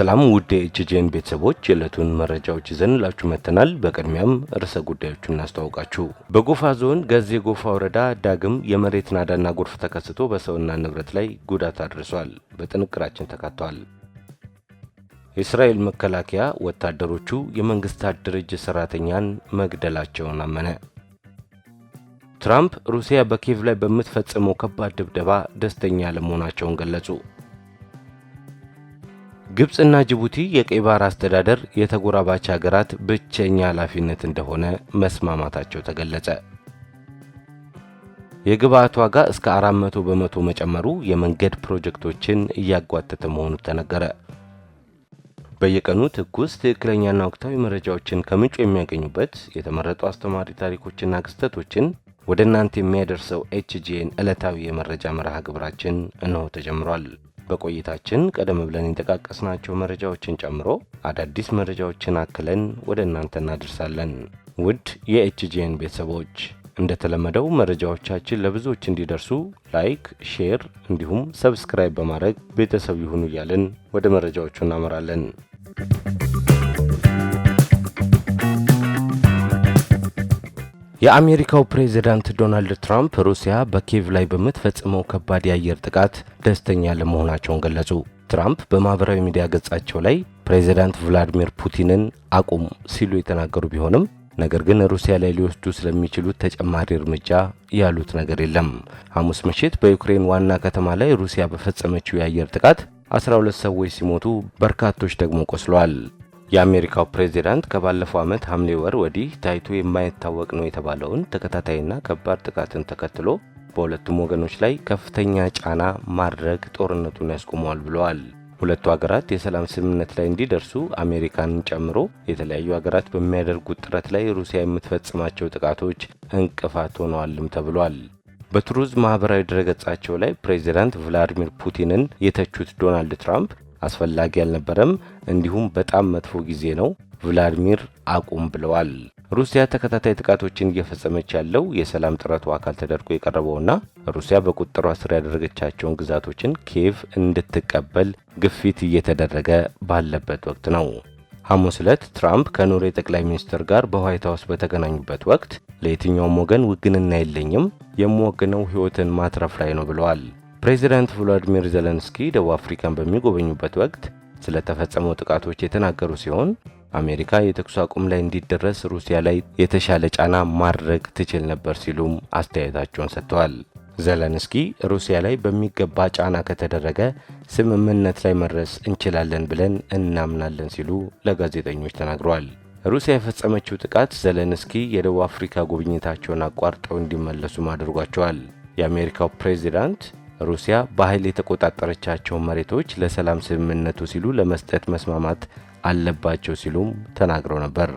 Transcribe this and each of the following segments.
ሰላም ውድ የኤችጄን ቤተሰቦች፣ የዕለቱን መረጃዎች ይዘንላችሁ መጥተናል። በቅድሚያም ርዕሰ ጉዳዮቹን እናስተዋውቃችሁ። በጎፋ ዞን ገዜ ጎፋ ወረዳ ዳግም የመሬት ናዳና ጎርፍ ተከስቶ በሰውና ንብረት ላይ ጉዳት አድርሷል። በጥንቅራችን ተካቷል። የእስራኤል መከላከያ ወታደሮቹ የመንግስታት ድርጅት ሰራተኛን መግደላቸውን አመነ። ትራምፕ ሩሲያ በኪየቭ ላይ በምትፈጽመው ከባድ ድብደባ ደስተኛ አለመሆናቸውን ገለጹ። ግብፅና ጅቡቲ የቀይ ባህር አስተዳደር የተጎራባች ሀገራት ብቸኛ ኃላፊነት እንደሆነ መስማማታቸው ተገለጸ። የግብዓት ዋጋ እስከ 400% መጨመሩ የመንገድ ፕሮጀክቶችን እያጓተተ መሆኑ ተነገረ። በየቀኑ ትኩስ፣ ትክክለኛና ወቅታዊ መረጃዎችን ከምንጩ የሚያገኙበት፣ የተመረጡ አስተማሪ ታሪኮችና ክስተቶችን ወደ እናንተ የሚያደርሰው ኤችጂኤን ዕለታዊ የመረጃ መርሃ ግብራችን እነሆ ተጀምሯል። በቆይታችን ቀደም ብለን የጠቃቀስናቸው መረጃዎችን ጨምሮ አዳዲስ መረጃዎችን አክለን ወደ እናንተ እናደርሳለን። ውድ የኤችጂኤን ቤተሰቦች፣ እንደተለመደው መረጃዎቻችን ለብዙዎች እንዲደርሱ like፣ share እንዲሁም subscribe በማድረግ ቤተሰብ ይሁኑ እያልን ወደ መረጃዎቹ እናመራለን። የአሜሪካው ፕሬዚዳንት ዶናልድ ትራምፕ ሩሲያ በኪየቭ ላይ በምትፈጽመው ከባድ የአየር ጥቃት ደስተኛ አለመሆናቸውን ገለጹ። ትራምፕ በማህበራዊ ሚዲያ ገጻቸው ላይ ፕሬዚዳንት ቭላዲሚር ፑቲንን አቁም ሲሉ የተናገሩ ቢሆንም፣ ነገር ግን ሩሲያ ላይ ሊወስዱ ስለሚችሉት ተጨማሪ እርምጃ ያሉት ነገር የለም። ሐሙስ ምሽት በዩክሬን ዋና ከተማ ላይ ሩሲያ በፈጸመችው የአየር ጥቃት 12 ሰዎች ሲሞቱ በርካቶች ደግሞ ቆስለዋል። የአሜሪካው ፕሬዚዳንት ከባለፈው ዓመት ሐምሌ ወር ወዲህ ታይቶ የማይታወቅ ነው የተባለውን ተከታታይና ከባድ ጥቃትን ተከትሎ በሁለቱም ወገኖች ላይ ከፍተኛ ጫና ማድረግ ጦርነቱን ያስቆመዋል ብለዋል። ሁለቱ ሀገራት የሰላም ስምምነት ላይ እንዲደርሱ አሜሪካንን ጨምሮ የተለያዩ ሀገራት በሚያደርጉት ጥረት ላይ ሩሲያ የምትፈጽማቸው ጥቃቶች እንቅፋት ሆነዋልም ተብሏል። በትሩዝ ማህበራዊ ድረገጻቸው ላይ ፕሬዚዳንት ቭላዲሚር ፑቲንን የተቹት ዶናልድ ትራምፕ አስፈላጊ አልነበረም፣ እንዲሁም በጣም መጥፎ ጊዜ ነው፣ ቭላዲሚር አቁም ብለዋል። ሩሲያ ተከታታይ ጥቃቶችን እየፈጸመች ያለው የሰላም ጥረቱ አካል ተደርጎ የቀረበውና ሩሲያ በቁጥጥሯ ስር ያደረገቻቸውን ግዛቶችን ኪየቭ እንድትቀበል ግፊት እየተደረገ ባለበት ወቅት ነው። ሐሙስ ዕለት ትራምፕ ከኖርዌይ ጠቅላይ ሚኒስትር ጋር በዋይት ሀውስ በተገናኙበት ወቅት ለየትኛውም ወገን ውግንና የለኝም፣ የምወግነው ሕይወትን ማትረፍ ላይ ነው ብለዋል። ፕሬዚዳንት ቮሎዲሚር ዘለንስኪ ደቡብ አፍሪካን በሚጎበኙበት ወቅት ስለተፈጸመው ጥቃቶች የተናገሩ ሲሆን፣ አሜሪካ የተኩስ አቁም ላይ እንዲደረስ ሩሲያ ላይ የተሻለ ጫና ማድረግ ትችል ነበር ሲሉም አስተያየታቸውን ሰጥተዋል። ዘለንስኪ ሩሲያ ላይ በሚገባ ጫና ከተደረገ ስምምነት ላይ መድረስ እንችላለን ብለን እናምናለን ሲሉ ለጋዜጠኞች ተናግረዋል። ሩሲያ የፈጸመችው ጥቃት ዘለንስኪ የደቡብ አፍሪካ ጉብኝታቸውን አቋርጠው እንዲመለሱም አድርጓቸዋል። የአሜሪካው ፕሬዚዳንት ሩሲያ በኃይል የተቆጣጠረቻቸው መሬቶች ለሰላም ስምምነቱ ሲሉ ለመስጠት መስማማት አለባቸው ሲሉም ተናግረው ነበር።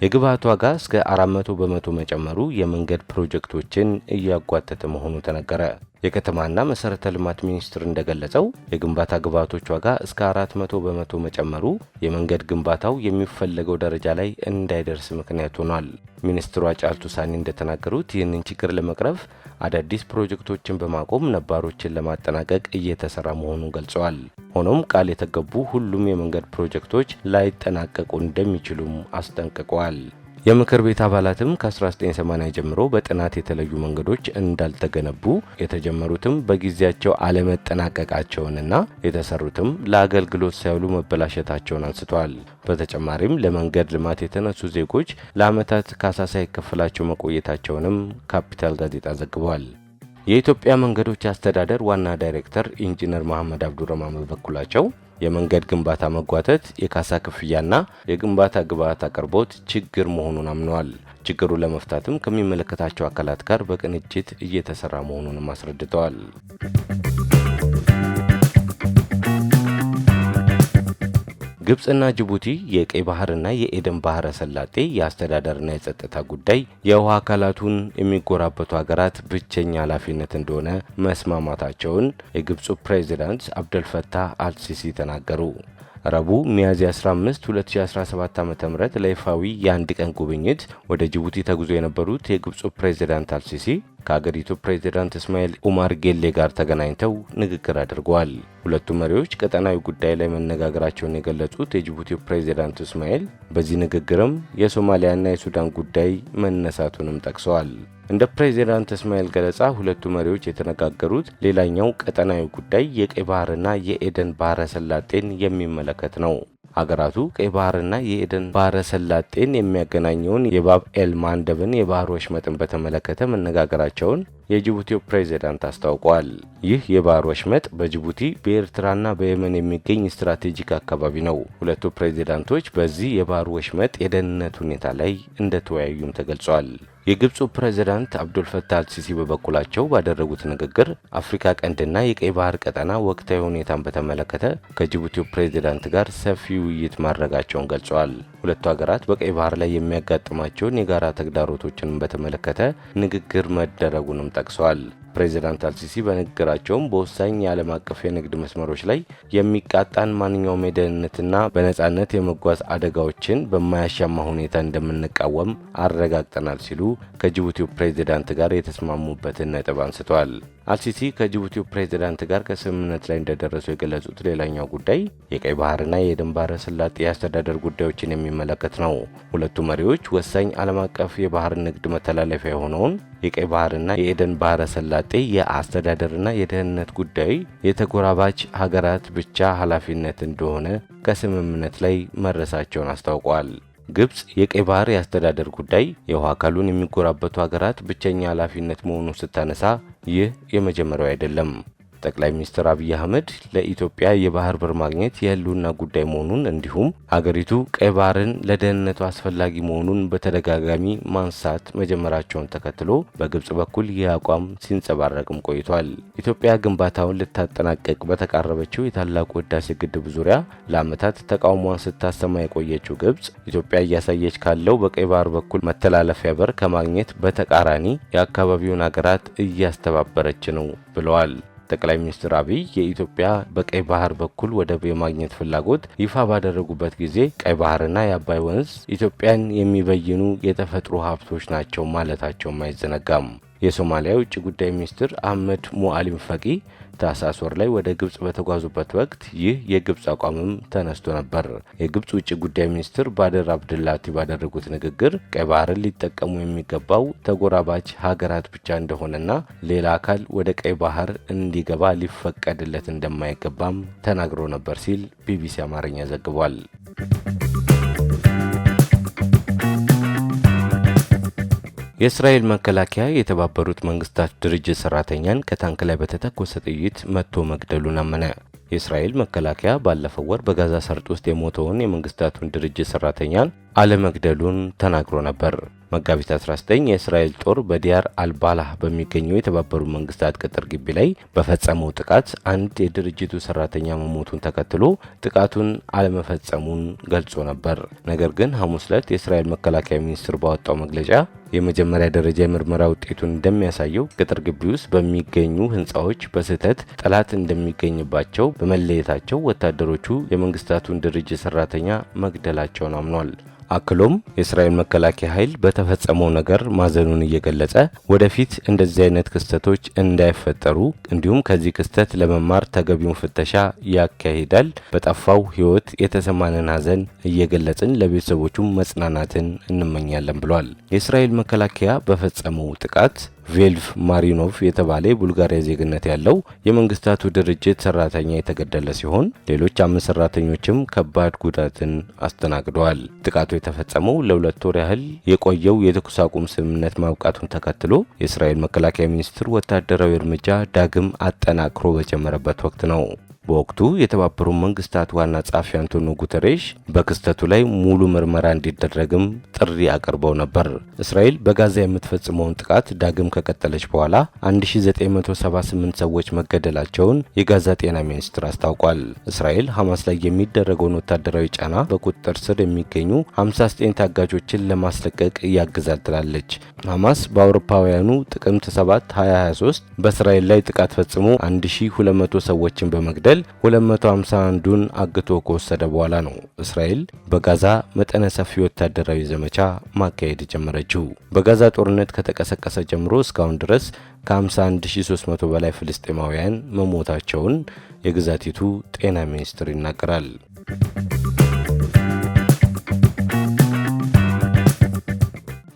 የግብዓት ዋጋ እስከ 400% መጨመሩ የመንገድ ፕሮጀክቶችን እያጓተተ መሆኑ ተነገረ። የከተማና መሰረተ ልማት ሚኒስቴር እንደገለጸው የግንባታ ግብዓቶች ዋጋ እስከ 400% መጨመሩ የመንገድ ግንባታው የሚፈለገው ደረጃ ላይ እንዳይደርስ ምክንያት ሆኗል። ሚኒስትሯ ጫልቱ ሳኒ እንደተናገሩት ይህንን ችግር ለመቅረፍ አዳዲስ ፕሮጀክቶችን በማቆም ነባሮችን ለማጠናቀቅ እየተሰራ መሆኑን ገልጸዋል። ሆኖም ቃል የተገቡ ሁሉም የመንገድ ፕሮጀክቶች ላይጠናቀቁ እንደሚችሉም አስጠንቅቀዋል። የምክር ቤት አባላትም ከ1980 ጀምሮ በጥናት የተለዩ መንገዶች እንዳልተገነቡ፣ የተጀመሩትም በጊዜያቸው አለመጠናቀቃቸውንና የተሰሩትም ለአገልግሎት ሳይውሉ መበላሸታቸውን አንስተዋል። በተጨማሪም ለመንገድ ልማት የተነሱ ዜጎች ለዓመታት ካሳ ሳይከፈላቸው መቆየታቸውንም ካፒታል ጋዜጣ ዘግቧል። የኢትዮጵያ መንገዶች አስተዳደር ዋና ዳይሬክተር ኢንጂነር መሐመድ አብዱረማን በበኩላቸው የመንገድ ግንባታ መጓተት የካሳ ክፍያና የግንባታ ግብዓት አቅርቦት ችግር መሆኑን አምነዋል። ችግሩን ለመፍታትም ከሚመለከታቸው አካላት ጋር በቅንጅት እየተሰራ መሆኑንም አስረድተዋል። ግብፅና ጅቡቲ የቀይ ባህርና የኤደን ባህረ ሰላጤ የአስተዳደርና የጸጥታ ጉዳይ የውሃ አካላቱን የሚጎራበቱ ሀገራት ብቸኛ ኃላፊነት እንደሆነ መስማማታቸውን የግብፁ ፕሬዚዳንት አብደልፈታህ አልሲሲ ተናገሩ። ረቡዕ ሚያዝያ 15 2017 ዓ ም ለይፋዊ የአንድ ቀን ጉብኝት ወደ ጅቡቲ ተጉዞ የነበሩት የግብፁ ፕሬዚዳንት አልሲሲ ከአገሪቱ ፕሬዚዳንት እስማኤል ኡማር ጌሌ ጋር ተገናኝተው ንግግር አድርገዋል። ሁለቱ መሪዎች ቀጠናዊ ጉዳይ ላይ መነጋገራቸውን የገለጹት የጅቡቲው ፕሬዚዳንት እስማኤል በዚህ ንግግርም የሶማሊያና የሱዳን ጉዳይ መነሳቱንም ጠቅሰዋል። እንደ ፕሬዚዳንት እስማኤል ገለጻ ሁለቱ መሪዎች የተነጋገሩት ሌላኛው ቀጠናዊ ጉዳይ የቀይ ባህርና የኤደን ባህረ ሰላጤን የሚመለከት ነው። ሀገራቱ ቀይ ባህርና የኤደን ባህረ ሰላጤን የሚያገናኘውን የባብ ኤል ማንደብን የባህር ወሽመጥን በተመለከተ መነጋገራቸውን የጅቡቲው ፕሬዚዳንት አስታውቀዋል። ይህ የባህር ወሽመጥ በጅቡቲ፣ በኤርትራና በየመን የሚገኝ ስትራቴጂክ አካባቢ ነው። ሁለቱ ፕሬዚዳንቶች በዚህ የባህር ወሽመጥ የደህንነት ሁኔታ ላይ እንደተወያዩም ተገልጿል። የግብፁ ፕሬዚዳንት አብዱልፈታህ አልሲሲ በበኩላቸው ባደረጉት ንግግር አፍሪካ ቀንድና የቀይ ባህር ቀጠና ወቅታዊ ሁኔታን በተመለከተ ከጅቡቲው ፕሬዚዳንት ጋር ሰፊ ውይይት ማድረጋቸውን ገልጸዋል። ሁለቱ ሀገራት በቀይ ባህር ላይ የሚያጋጥማቸውን የጋራ ተግዳሮቶችን በተመለከተ ንግግር መደረጉንም ጠቅሰዋል። ፕሬዚዳንት አልሲሲ በንግግራቸውም በወሳኝ የዓለም አቀፍ የንግድ መስመሮች ላይ የሚቃጣን ማንኛውም የደህንነትና በነጻነት የመጓዝ አደጋዎችን በማያሻማ ሁኔታ እንደምንቃወም አረጋግጠናል ሲሉ ከጅቡቲው ፕሬዚዳንት ጋር የተስማሙበትን ነጥብ አንስተዋል። አልሲሲ ከጅቡቲው ፕሬዚዳንት ጋር ከስምምነት ላይ እንደደረሱ የገለጹት ሌላኛው ጉዳይ የቀይ ባህርና የኤደን ባህረ ሰላጤ የአስተዳደር ጉዳዮችን የሚመለከት ነው። ሁለቱ መሪዎች ወሳኝ ዓለም አቀፍ የባህር ንግድ መተላለፊያ የሆነውን የቀይ ባህርና የኤደን ባህረ ሰላጤ የአስተዳደርና የደህንነት ጉዳይ የተጎራባች ሀገራት ብቻ ኃላፊነት እንደሆነ ከስምምነት ላይ መድረሳቸውን አስታውቀዋል። ግብጽ የቀይ ባህር የአስተዳደር ጉዳይ የውሃ አካሉን የሚጎራበቱ ሀገራት ብቸኛ ኃላፊነት መሆኑን ስታነሳ ይህ የመጀመሪያው አይደለም። ጠቅላይ ሚኒስትር አብይ አህመድ ለኢትዮጵያ የባህር በር ማግኘት የህልውና ጉዳይ መሆኑን እንዲሁም ሀገሪቱ ቀይ ባህርን ለደህንነቱ አስፈላጊ መሆኑን በተደጋጋሚ ማንሳት መጀመራቸውን ተከትሎ በግብጽ በኩል ይህ አቋም ሲንጸባረቅም ቆይቷል። ኢትዮጵያ ግንባታውን ልታጠናቀቅ በተቃረበችው የታላቁ ህዳሴ ግድብ ዙሪያ ለዓመታት ተቃውሟን ስታሰማ የቆየችው ግብጽ ኢትዮጵያ እያሳየች ካለው በቀይ ባህር በኩል መተላለፊያ በር ከማግኘት በተቃራኒ የአካባቢውን ሀገራት እያስተባበረች ነው ብለዋል። ጠቅላይ ሚኒስትር አብይ የኢትዮጵያ በቀይ ባህር በኩል ወደብ የማግኘት ፍላጎት ይፋ ባደረጉበት ጊዜ ቀይ ባህርና የአባይ ወንዝ ኢትዮጵያን የሚበይኑ የተፈጥሮ ሀብቶች ናቸው ማለታቸውም አይዘነጋም። የሶማሊያ የውጭ ጉዳይ ሚኒስትር አህመድ ሙአሊም ፈቂ ታህሳስ ወር ላይ ወደ ግብጽ በተጓዙበት ወቅት ይህ የግብጽ አቋምም ተነስቶ ነበር። የግብጽ ውጭ ጉዳይ ሚኒስትር ባድር አብድላቲ ባደረጉት ንግግር ቀይ ባህርን ሊጠቀሙ የሚገባው ተጎራባች ሀገራት ብቻ እንደሆነና ሌላ አካል ወደ ቀይ ባህር እንዲገባ ሊፈቀድለት እንደማይገባም ተናግሮ ነበር ሲል ቢቢሲ አማርኛ ዘግቧል። የእስራኤል መከላከያ የተባበሩት መንግስታት ድርጅት ሰራተኛን ከታንክ ላይ በተተኮሰ ጥይት መትቶ መግደሉን አመነ። የእስራኤል መከላከያ ባለፈው ወር በጋዛ ሰርጥ ውስጥ የሞተውን የመንግስታቱን ድርጅት ሰራተኛን አለመግደሉን ተናግሮ ነበር። መጋቢት 19 የእስራኤል ጦር በዲያር አልባላህ በሚገኘው የተባበሩት መንግስታት ቅጥር ግቢ ላይ በፈጸመው ጥቃት አንድ የድርጅቱ ሰራተኛ መሞቱን ተከትሎ ጥቃቱን አለመፈጸሙን ገልጾ ነበር። ነገር ግን ሐሙስ ዕለት የእስራኤል መከላከያ ሚኒስትር ባወጣው መግለጫ የመጀመሪያ ደረጃ የምርመራ ውጤቱን እንደሚያሳየው ቅጥር ግቢ ውስጥ በሚገኙ ህንፃዎች በስህተት ጠላት እንደሚገኝባቸው በመለየታቸው ወታደሮቹ የመንግስታቱን ድርጅት ሰራተኛ መግደላቸውን አምኗል። አክሎም የእስራኤል መከላከያ ኃይል በተፈጸመው ነገር ማዘኑን እየገለጸ ወደፊት እንደዚህ አይነት ክስተቶች እንዳይፈጠሩ እንዲሁም ከዚህ ክስተት ለመማር ተገቢውን ፍተሻ ያካሂዳል። በጠፋው ሕይወት የተሰማንን ሐዘን እየገለጽን ለቤተሰቦቹም መጽናናትን እንመኛለን ብሏል። የእስራኤል መከላከያ በፈጸመው ጥቃት ቬልቭ ማሪኖቭ የተባለ የቡልጋሪያ ዜግነት ያለው የመንግስታቱ ድርጅት ሰራተኛ የተገደለ ሲሆን ሌሎች 5 ሰራተኞችም ከባድ ጉዳትን አስተናግደዋል። ጥቃቱ የተፈጸመው ለ2 ወር ያህል የቆየው የተኩስ አቁም ስምምነት ማብቃቱን ተከትሎ የእስራኤል መከላከያ ሚኒስትር ወታደራዊ እርምጃ ዳግም አጠናክሮ በጀመረበት ወቅት ነው። በወቅቱ የተባበሩት መንግስታት ዋና ጸሐፊ አንቶኒዮ ጉተሬሽ በክስተቱ ላይ ሙሉ ምርመራ እንዲደረግም ጥሪ አቅርበው ነበር። እስራኤል በጋዛ የምትፈጽመውን ጥቃት ዳግም ከቀጠለች በኋላ 1978 ሰዎች መገደላቸውን የጋዛ ጤና ሚኒስትር አስታውቋል። እስራኤል ሐማስ ላይ የሚደረገውን ወታደራዊ ጫና በቁጥጥር ስር የሚገኙ 59 ታጋቾችን ለማስለቀቅ ያግዛል ትላለች። ሐማስ በአውሮፓውያኑ ጥቅምት 7 2023 በእስራኤል ላይ ጥቃት ፈጽሞ 1200 ሰዎችን በመግደል 251ዱን አግቶ ከወሰደ በኋላ ነው እስራኤል በጋዛ መጠነ ሰፊ ወታደራዊ ዘመቻ ማካሄድ የጀመረችው። በጋዛ ጦርነት ከተቀሰቀሰ ጀምሮ እስካሁን ድረስ ከ51,300 በላይ ፍልስጤማውያን መሞታቸውን የግዛቲቱ ጤና ሚኒስትር ይናገራል።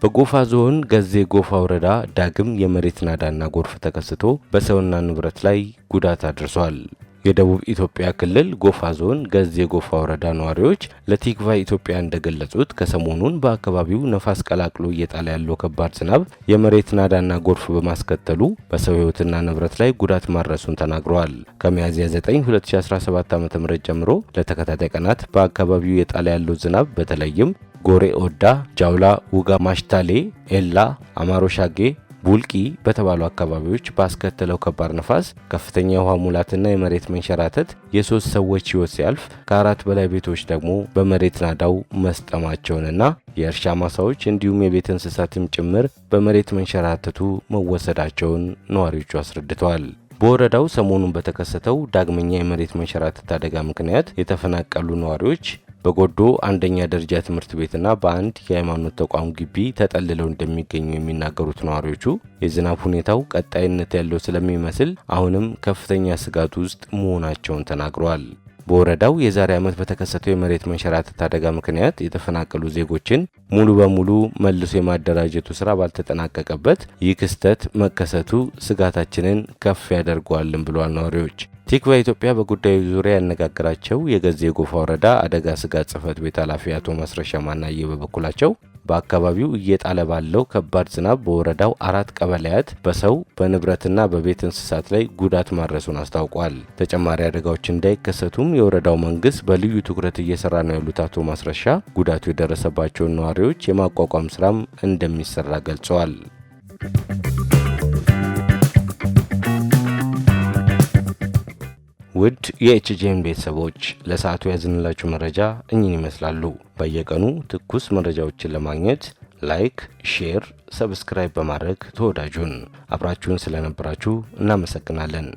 በጎፋ ዞን ገዜ ጎፋ ወረዳ ዳግም የመሬት ናዳና ጎርፍ ተከስቶ በሰውና ንብረት ላይ ጉዳት አድርሷል። የደቡብ ኢትዮጵያ ክልል ጎፋ ዞን ገዜ ጎፋ ወረዳ ነዋሪዎች ለቲክቫ ኢትዮጵያ እንደገለጹት ከሰሞኑን በአካባቢው ነፋስ ቀላቅሎ እየጣለ ያለው ከባድ ዝናብ የመሬት ናዳና ጎርፍ በማስከተሉ በሰው ሕይወትና ንብረት ላይ ጉዳት ማድረሱን ተናግረዋል። ከሚያዝያ 9 2017 ዓ.ም ጀምሮ ለተከታታይ ቀናት በአካባቢው የጣለ ያለው ዝናብ በተለይም ጎሬ ኦዳ፣ ጃውላ፣ ውጋ፣ ማሽታሌ፣ ኤላ፣ አማሮ ሻጌ፣ ቡልቂ በተባሉ አካባቢዎች ባስከተለው ከባድ ነፋስ፣ ከፍተኛ የውሃ ሙላትና የመሬት መንሸራተት የሶስት ሰዎች ሕይወት ሲያልፍ ከአራት በላይ ቤቶች ደግሞ በመሬት ናዳው መስጠማቸውንና የእርሻ ማሳዎች እንዲሁም የቤት እንስሳትም ጭምር በመሬት መንሸራተቱ መወሰዳቸውን ነዋሪዎቹ አስረድተዋል። በወረዳው ሰሞኑን በተከሰተው ዳግመኛ የመሬት መንሸራተት አደጋ ምክንያት የተፈናቀሉ ነዋሪዎች በጎዶ አንደኛ ደረጃ ትምህርት ቤትና በአንድ የሃይማኖት ተቋም ግቢ ተጠልለው እንደሚገኙ የሚናገሩት ነዋሪዎቹ የዝናብ ሁኔታው ቀጣይነት ያለው ስለሚመስል አሁንም ከፍተኛ ስጋት ውስጥ መሆናቸውን ተናግረዋል። በወረዳው የዛሬ ዓመት በተከሰተው የመሬት መንሸራተት አደጋ ምክንያት የተፈናቀሉ ዜጎችን ሙሉ በሙሉ መልሶ የማደራጀቱ ስራ ባልተጠናቀቀበት ይህ ክስተት መከሰቱ ስጋታችንን ከፍ ያደርገዋልን ብለዋል ነዋሪዎች። ቲክቫ ኢትዮጵያ በጉዳዩ ዙሪያ ያነጋገራቸው የገዜ ጎፋ ወረዳ አደጋ ስጋት ጽሕፈት ቤት ኃላፊ አቶ ማስረሻ ማናዬ በበኩላቸው በአካባቢው እየጣለ ባለው ከባድ ዝናብ በወረዳው አራት ቀበሌያት በሰው በንብረትና በቤት እንስሳት ላይ ጉዳት ማድረሱን አስታውቋል። ተጨማሪ አደጋዎች እንዳይከሰቱም የወረዳው መንግስት በልዩ ትኩረት እየሰራ ነው ያሉት አቶ ማስረሻ ጉዳቱ የደረሰባቸውን ነዋሪዎች የማቋቋም ስራም እንደሚሰራ ገልጸዋል። ውድ የኤችጂኤም ቤተሰቦች፣ ለሰዓቱ ያዝንላችሁ መረጃ እኚህን ይመስላሉ። በየቀኑ ትኩስ መረጃዎችን ለማግኘት like፣ share፣ subscribe በማድረግ ተወዳጁን አብራችሁን ስለነበራችሁ እናመሰግናለን።